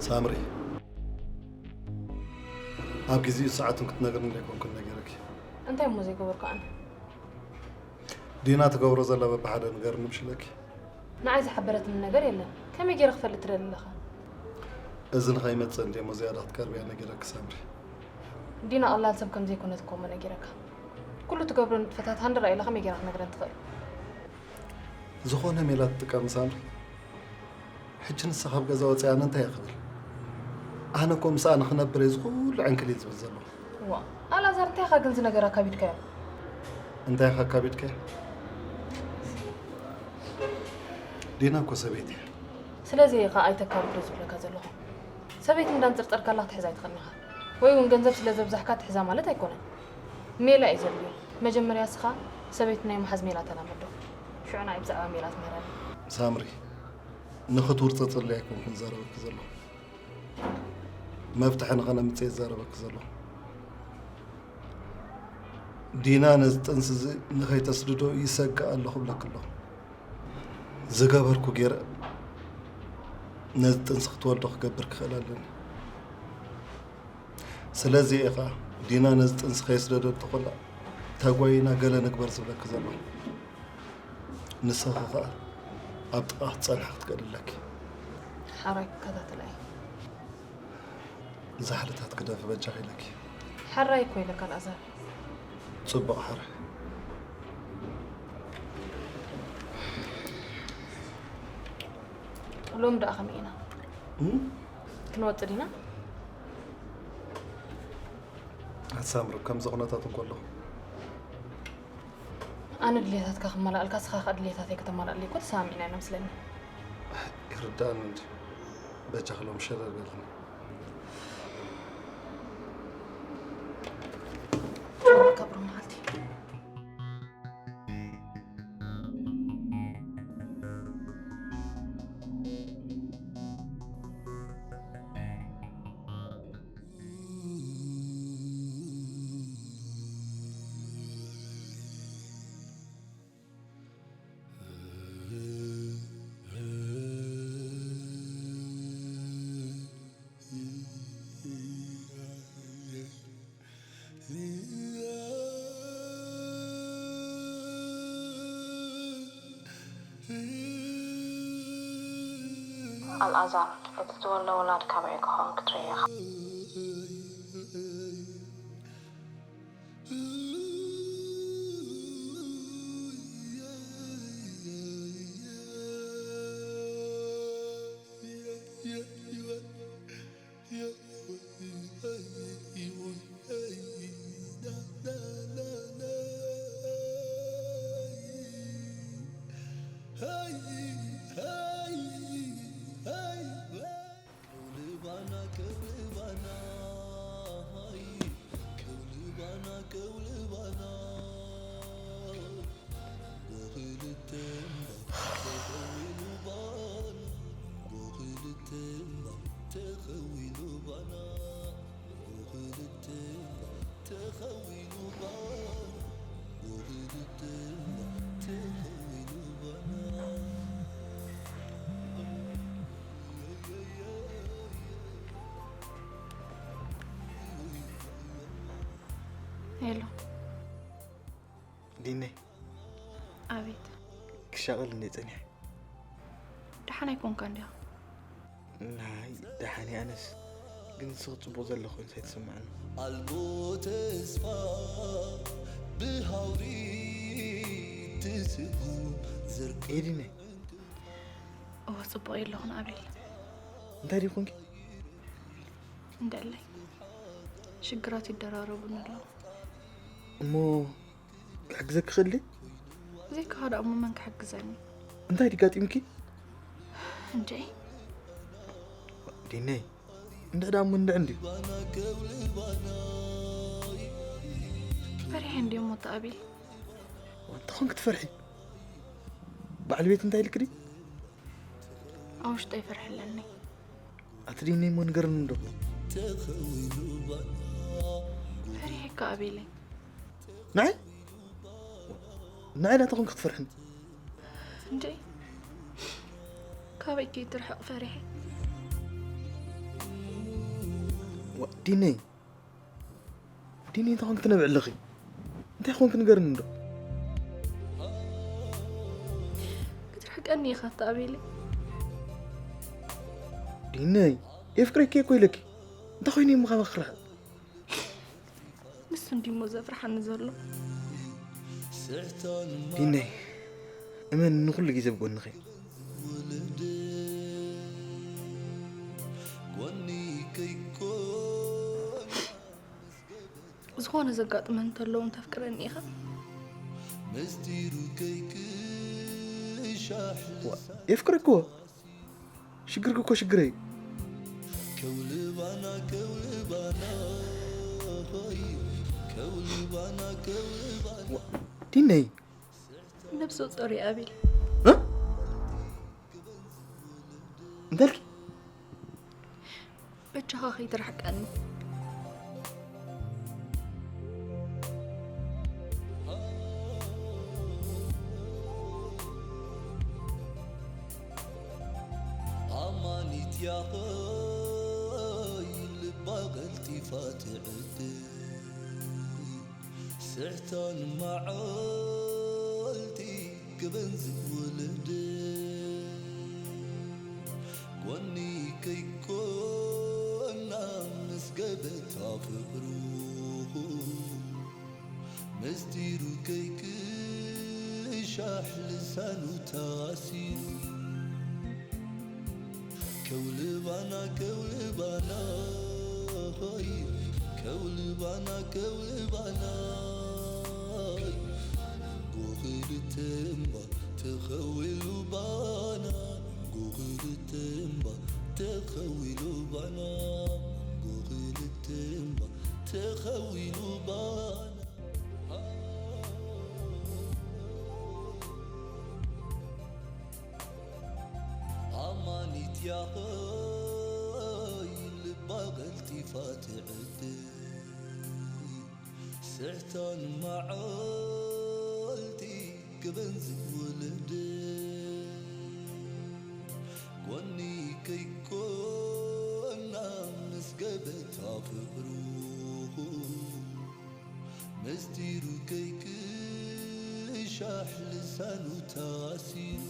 ሳምሪ፣ ኣብ ግዜኡ ሰዓቱን ክትነግርኒ ዘይኮንኩን ነጊረኪ። እንታይ እሞ ዘይገበርኩ ኣነ? ዲና ትገብሮ ዘላ በብሓደ ንገርኒ ምሽ ኢለኪ። ንዓይ ዝሓበረትኒ ነገር የለን። ከመይ ገይረ ክፈልጥ ትደሊ ኣለኻ? እዚ ንኸይመጽእ እንድየ እሞ ዝያዳ ክትቀርብያ ነጊረኪ ሳምሪ። ዲና ቀላል ሰብ ከም ዘይኮነት እኮ እሞ ነጊረካ። ኩሉ ትገብሮ ንጥፈታት ሃንደራ ኢላ ከመይ ገይራ ክነግረን ትኽእል? ዝኾነ ሜላ ትጥቀም ሳምሪ። ሕጂ ንሳ ካብ ገዛ ወፂኣ ኣነ እንታይ እየ ክብል? ኣነ እኮ ምስኣ ንኽነብር እየ እዚ ኩሉ ዕንክሊል ዝብል ዘለኹ። ዋ፣ ኣልኣዛር እንታይ ኢኻ ግን እዚ ነገር ኣካቢድካዮ? እንታይ ኢኻ ኣካቢድካዮ? ዲና እኮ ሰበይቲ እያ። ስለዚ ኢኻ ኣይተካብዶ ዝብለካ ዘለኹ። ሰበይቲ እንዳንፅርፀርካላ ክትሕዛ ኣይትኽእልን ኢኻ። ወይ እውን ገንዘብ ስለ ዘብዛሕካ ትሕዛ ማለት ኣይኮነን። ሜላ እዩ ዘድልዮ። መጀመርያ እስኻ ሰበይቲ ናይ ምሓዝ ሜላ ተላመዶ። ሽዑ ንዓይ ብዛዕባ ሜላ ትምህረኒ። ሳምሪ፣ ንኽትውርፀፅለይ ኣይኮንኩን ዘረበኪ ዘለኹ። መፍትሒ ንኸነምፅእ እየ ዘረበኪ ዘለኹ። ዲና ነዚ ጥንሲ እዚ ንኸይተስድዶ ይሰግእ ኣለኹ እብለኪ ኣለኹ። ዝገበርኩ ገይረ ነዚ ጥንሲ ክትወልዶ ክገብር ክኽእል ኣለኒ። ስለዚ እየ ኸዓ ዲና ነዚ ጥንሲ ከየስደደቶ ከላ ተጓይና ገለ ንግበር ዝብለኪ ዘለኹ። ንስኺ ኸዓ ኣብ ጥቓ ክትጸንሒ ክትክእሊ ኣለኪ። ሓራይ ክከታተላ እየ። ዛሕልታት ክደፊ በጃኺ ኢለኪ። ሕራይ እኮ ኢለካ ኣልኣዛር። ጽቡቕ ሕራይ። ሎሚ ደኣ ከመይ ኢና? እም? ክንወጽእ ዲና? ኣቲ ሳምሪ፣ ከምዚ ኩነታት እንከሎ ኣነ ድልየታትካ ክመላእልካ፣ ንስኻ ከኣ ድልየታተይ ከተማላእለይ እኮ ተሰማሚዕና ኢና መስለኒ። ይርድኣኒ እንጂ። በጃኺ ሎሚ ሸለል በልኒ። ጨወካ ብሩህ መዓልቲ። ኣልኣዛር፣ እቲ ዝወሎ ወላድ ካበይ ክኸውን ክትርኢ ኢኻ። ሄሎ። ዲነይ፣ ኣቤት። ክሻቐል እንደ ጸኒሐ። ደሓን ኣይኮንካ እንዲኻ? ናይ ደሓን እየ ኣነስ፣ ግን ንስኺ ጽቡቕ ዘሎ ኮይኑ ኣይተሰማዕኒ። ኣልቦ ተስፋ ብሃውሪ ትስጉ ዝርቅ ኤዲነይ፣ እወ፣ ጽቡቕ የለኹን ኣቤል። እንታይ ድዩ ኮንኪ? እንደለይ ሽግራት ይደራረቡን ኣለዉ። እሞ ክሕግዘኪ ክእል ድየ? ዘይከኻ ደኣ እሞ መን ክሕግዘኒ? እንታይ ድጋጢምኪ? እንዴ፣ ዲነይ፣ እንድዕ ደኣ እሞ እንድዕ እንድዩ። ፈሪሐ እንድየ እሞ ኣቤል። እንታይ ኮንኪ ትፈርሒ? በዓል ቤት እንታይ ኢልኪ ድዩ? ኣብ ውሽጠይ ፍርሒ ኣለኒ። ኣቲ ዲነይ እሞ ንገርኒ እንዶ። ፈሪሐካ ኣቤለይ። ንዓይ? ንዓይ ዳታ ኮንኪ ክትፈርሕኒ? እንዴ፣ ካበይ ከይትርሕቕ ፈሪሐ። ዋ፣ ዲነይ፣ ዲነይ እንታይ ኮንኪ ትነብዕ ኣለኺ? እንታይ ኮንኪ ንገርኒ እንዶ። ክትርሕቀኒ ኢኻ ኣታ ኣቤለይ። ዲነይ፣ የፍቅረኪ እኮ ኢለኪ። እንታይ ኮይኑ እሞ ካባኺ ክርሕቕ? ንሱ እንዲሞ ዘፍርሓኒ ዘሎ። ዲነይ፣ እመን ንኹሉ ግዜ ብጎንኺ። ዝኾነ ዘጋጥመ እንተሎ እውን ተፍቅረኒ ኢኻ። ምስጢሩ ከይቅሻሕ የፍቅረክዎ። ሽግርኪ እኮ ሽግረይ። ከውልባና ከውልባና ሆይ ከውልባና ከውልባና ዲነይ፣ ነብሰ ጾር ኣቤል። እ? እንታይ ኢልኪ? በጃኻ ከይትርሕቀኒ። ኣማኒት ያኸይ ልባ ቀልጢፋ ትዕድል ስሕታን መዓልቲ ክበን ዝውልድ ጎኒ ከይኮና ምስ ገበታ ፍቅሩ ምስጢሩ ከይቅሻሕ ልሳኑ ታሲሩ ከውልባና ከውልባና ሆይ ከውልባና ከውልባና ጎኽልተ እምባ ተኸዊሉ ባና ጎኽልተ እምባ ተኸዊሉ ባና ጎኽልተ እምባ ተኸዊሉ ባና ኣማኒት ያኸይ ልባ ቀልጢፋ ትዕድል ስሕታን መዓልቲ ክበን ዝውልድ ጎኒ ከይኮና ምስ ገበታ ፍቅሩ ምስጢሩ ከይቅሻሕ ልሳኑ ታሲሩ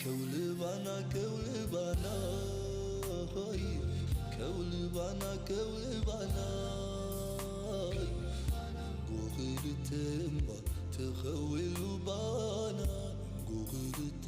ከውልባና ከውልባና ሆይ ከውልባና ከውልባና ጎኽልተ እምባ ተኸዊሉ ባና ጎኽልተ